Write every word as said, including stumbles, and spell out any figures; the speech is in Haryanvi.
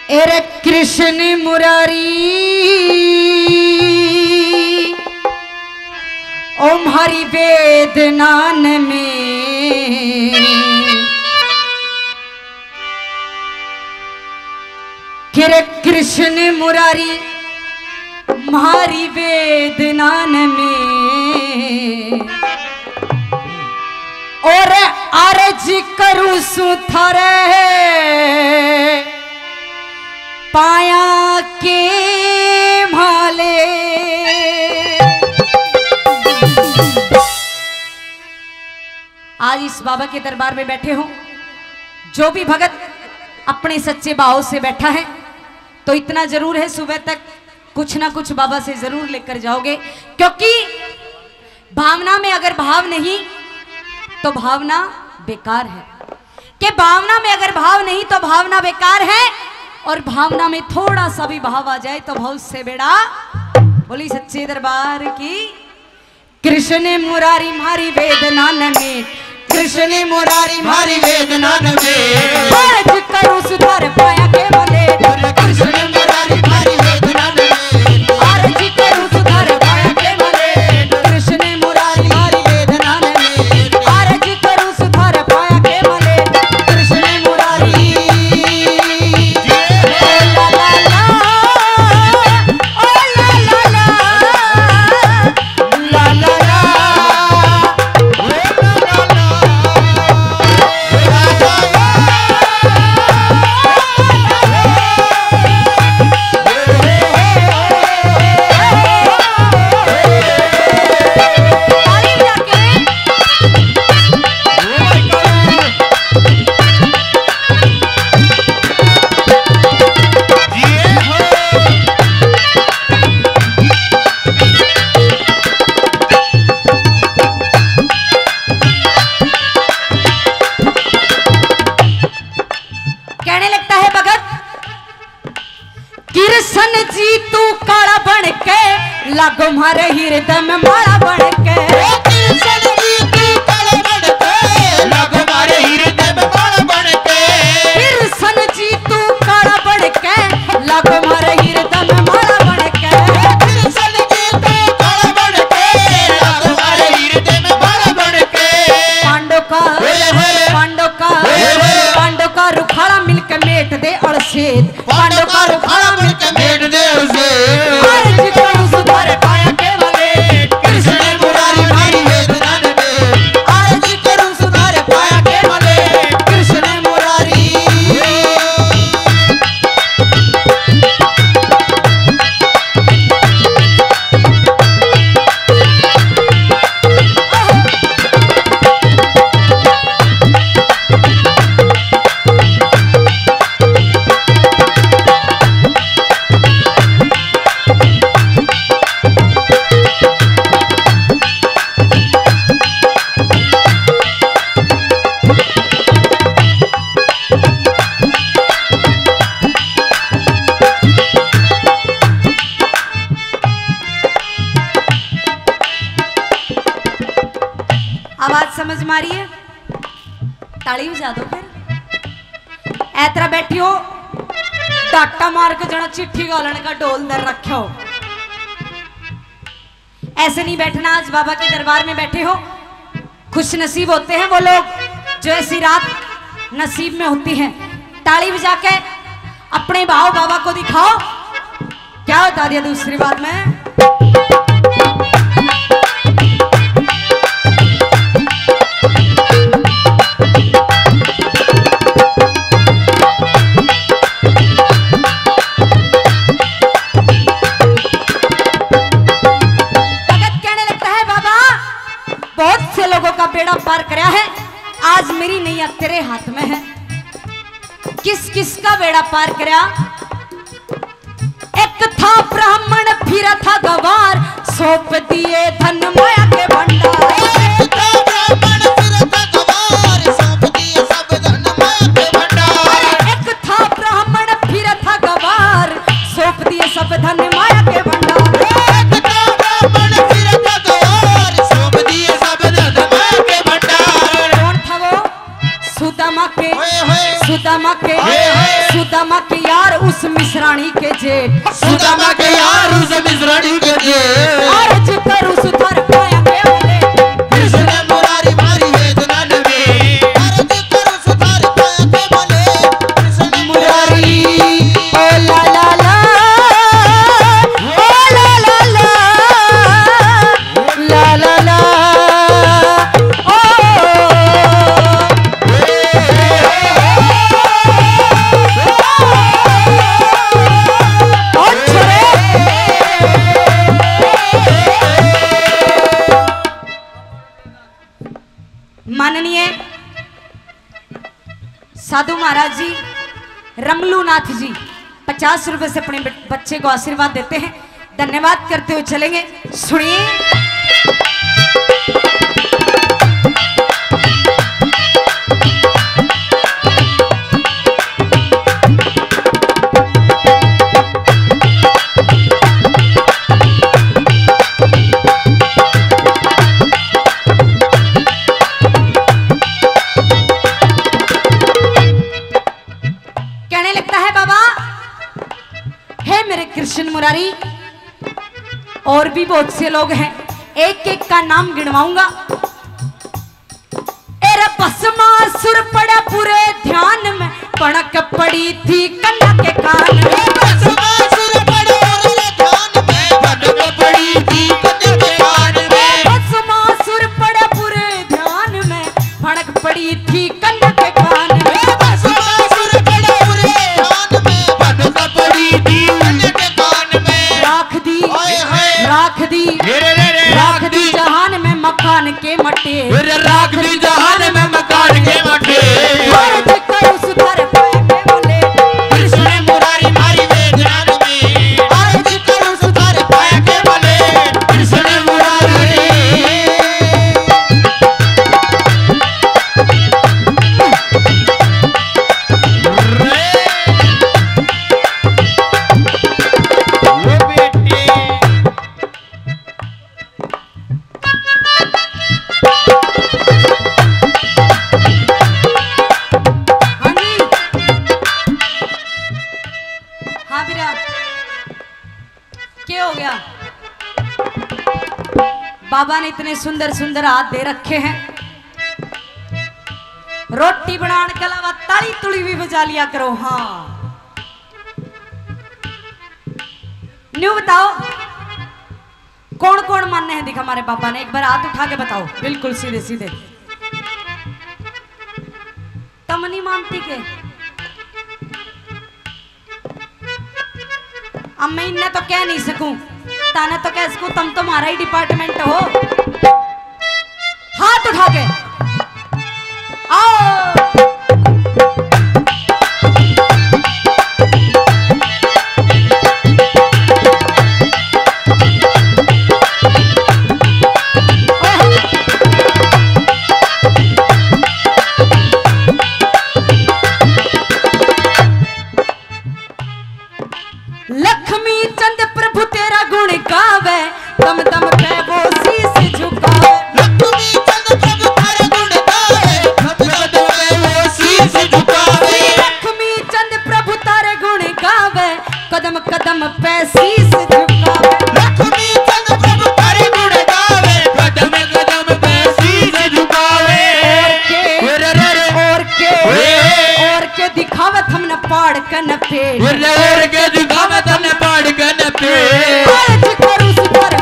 एरे कृष्ण मुरारी, ओ म्हारी वेदनान में। के रे कृष्ण मुरारी, म्हारी वेदनान में। और अर्ज करूं सूं थारे पाया के माले। आज इस बाबा के दरबार में बैठे हो, जो भी भगत अपने सच्चे भाव से बैठा है, तो इतना जरूर है, सुबह तक कुछ ना कुछ बाबा से जरूर लेकर जाओगे, क्योंकि भावना में अगर भाव नहीं तो भावना बेकार है, कि भावना में अगर भाव नहीं तो भावना बेकार है, और भावना में थोड़ा सा भी भाव आ जाए तो भाव से बेड़ा। बोली सच्चे दरबार की। कृष्ण मुरारी म्हारी वेदनान में, कृष्ण मुरारी म्हारी वेदनान में। अर्ज करूं सुधार पाया के माले। कृष्ण मुरारी म्हारी वेदनान में। अर्ज करूं सुधार पाया के माले। कृष्ण मुरारी म्हारी वेदनान में। अर्ज करूं सुधार पाया के माले। कृष्ण मुरारी। ओ ला ला ला, ओ ला ला ला। कहने लगता है भगत, कृष्ण जी तू काला बन के लागो म्हारे हृदय में माला बन के। ओ कृष्ण जी तू काला बन के लागो म्हारे हृदय में माला बन के। कृष्ण जी तू काला बन के लागो म्हारे हृदय में माला बन के। ओ कृष्ण जी तू काला बन के लागो म्हारे हृदय में माला बन के। पांडव का, ओए होए। पांडव का, ओए होए। पांडव का रुखाला मिलके मेट दे अलसेत। पांडव का रुखाला मिलके मेट दे उसे। अर्ज करूं सुधार पाया के माले। कृष्ण मुरारी म्हारी वेदनान में। अर्ज करूं सुधार पाया के माले। कृष्ण मुरारी। आवाज समझ में आ रही है? ताली बजा दो फिर। ऐतरा बैठी हो, डाटा मार के जना चिट्ठी घालन का ढोल धर रखे हो। ऐसे नहीं बैठना। आज बाबा के दरबार में बैठे हो, खुश नसीब होते हैं वो लोग जो ऐसी रात नसीब में होती है। ताली बजा के अपने भाव बाबा को दिखाओ। क्या बता दिया दूसरी बात में? भगत कहने लगता है, बाबा, बहुत से लोगों का बेड़ा पार करया है, आज मेरी नैया तेरे हाथ में है। किस किस का बेड़ा पार करया? एक था ब्राह्मण फिर था गवार, सौंप दिए धन माया के भंडार। एक था ब्राह्मण फिर था गवार, सौंप दिए सब धन माया के भंडार। एक था ब्राह्मण फिर था गवार, सौंप दिए सब धन माया के भंडार। एक था ब्राह्मण फिर था गवार, सौंप दिए सब धन माया के भंडार। कौन था वो? सुदामा के, ओए होए। सुदामा के, ओए होए। सुदामा के यार उस मिसरानी के जेठ। सुदामा के यार उस मिसरानी के जेठ। अर्ज करूं सुधार पाया के बोले। कृष्ण मुरारी मारी वेदना नवे। अर्ज करूं सुधार पाया के बोले। कृष्ण मुरारी। ओ ला ला ला, ओ ला ला ला। ला ला ला, ओ। ओ छोरे। माननीय साधु महाराज जी, रमलूनाथ जी पचास रुपए से अपने ब-, बच्चे को आशीर्वाद देते हैं। धन्यवाद करते हुए चलेंगे। सुनिए। कहने लगता है, बाबा, हे मेरे कृष्ण मुरारी, और भी बहुत से लोग हैं, एक एक का नाम गिनवाऊंगा। एरे भस्मासुर पड़ा बुरे ध्यान में, भणक पड़ी थी कन्या के कान में। भस्मासुर पड़ा बुरे ध्यान में, भणक पड़ी थी कन्या के कान में। भस्मासुर पड़ा बुरे ध्यान में, भणक पड़ी थी कन्या के कान में। भस्मासुर पड़ा बुरे ध्यान में, भणक पड़ी थी कन्या के कान में। राख दी, ओए होए। राख दी, रे रे रे रे, राख दी जहान में मकान के मटे। रे राख दी जहान में मकान के मटे। अर्ज करूं सुधार पाया के बोले। कृष्ण मुरारी मारी वेदना नवे। अर्ज करूं सुधार पाया के बोले। कृष्ण मुरारी। रे। वो बेटे। हाँ जी। हाँ बीरा, क्या हो गया? बाबा ने इतने सुंदर सुंदर हाथ दे रखे हैं, रोटी बनाने के अलावा ताली तुली भी बजा लिया करो। हाँ, न्यू बताओ, कौन कौन मान्य है? दिखा हमारे बाबा ने, एक बार हाथ उठा के बताओ, बिल्कुल सीधे सीधे। तम नहीं मानती के? अब मैं इन्हें तो कह नहीं सकूं, ताने तो कह सकूं, तम तो हमारा ही डिपार्टमेंट हो। हाथ उठा के आओ। लक्ष्मी चंद प्रभु तेरा गुण गावे, दम दम पे वो शीश झुकावे। लक्ष्मी चंद प्रभु तेरा गुण गावे, दम दम पे वो शीश झुकावे। लक्ष्मी चंद प्रभु तेरा गुण गावे, कदम कदम पे शीश झुकावे। लक्ष्मी चंद प्रभु तेरा गुण गावे, कदम कदम पे शीश झुकावे। और के, रे रे रे। और के, रे। और के दिखावे थमने पहाड़ कन पे। रे और के दिखावे थमने पहाड़ कन पे। अर्ज करूं सुधार